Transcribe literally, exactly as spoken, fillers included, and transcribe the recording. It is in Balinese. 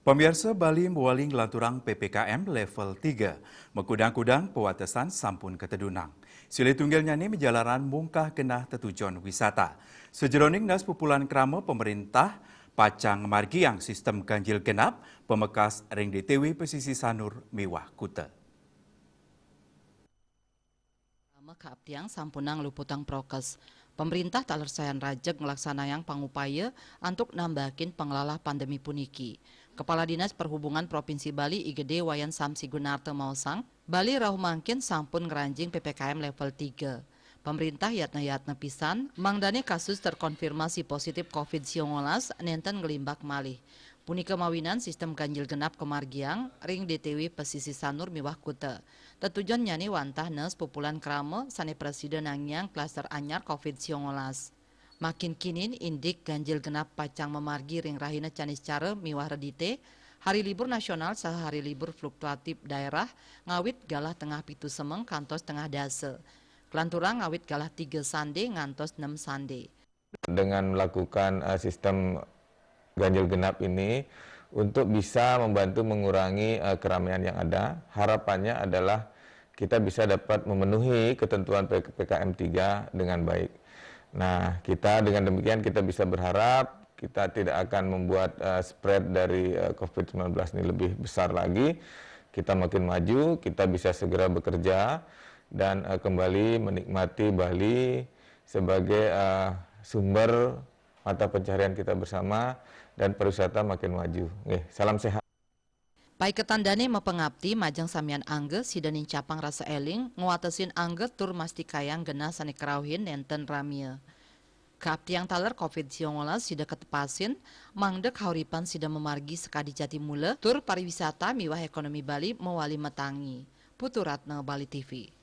Pamiarsa, Bali mawali nglanturang P P K M level tiga. Makudang-kudang pawatesan sampun katedunang. Silih tunggilnyane majalaran mungkah genah tetujon wisata. Sajeroning nes pupulan krama, pamrentah pacang ngamargiang sistem ganjil genap pamekas ring D T W Pesisir Sanur miwah Kuta. Krama kaaptiang sampunang luputang prokes. Pamrentah taler sayan rajeg nglaksanayang pangupaya antuk nambahakin panglalah pandemi puniki. Kepala Dinas Perhubungan Provinsi Bali, I G D Wayan Samsi Gunarta maosang, Bali rauh mangkin sampun ngranjing P P K M level tiga. Pamrentah yatna-yatna pisan mangdane kasus terkonfirmasi positif covid siongolas nenten nglimbak malih. Punika mawinan sistem ganjil genap kamargiang ring D T W Pesisir Sanur miwah Kuta. Tetujonnyane wantah nes pupulan krama sane prasida nangiang klaster anyar covid siongolas. Makin kinin indik ganjil genap pacang mamargi ring rahina Caniscara miwah Redite, hari libur nasional saha hari libur fluktuatif daerah ngawit galah tengah pitu semeng kantos tengah dasa. Klanturang ngawit galah tiga sande ngantos nem sande. Dengan melakukan, eh, sistem ganjil genap ini untuk bisa membantu mengurangi, eh, keramaian yang ada. Harapannya adalah kita bisa dapat memenuhi ketentuan P K M tiga dengan baik. Nah, kita dengan demikian kita bisa berharap kita tidak akan membuat, eh, spread dari, eh, covid sembilan belas ini lebih besar lagi. Kita makin maju, kita bisa segera bekerja dan, eh, kembali menikmati Bali sebagai, eh, sumber mata pencaharian kita bersama dan pariwisata makin maju. Nggih, salam sehat. Paiketan dane mapangapti majeng samian angga sida nincapang rasa eling, ngwatesin angga tur mastikayang genah sane karauhin nenten ramia. Kaaptiang taler covid siongolas sida katepasin, mangda kauripan sida mamargi sakadi jati mula, tur pariwisata miwah ekonomi Bali mawali matangi. Putu Ratna, Bali T V.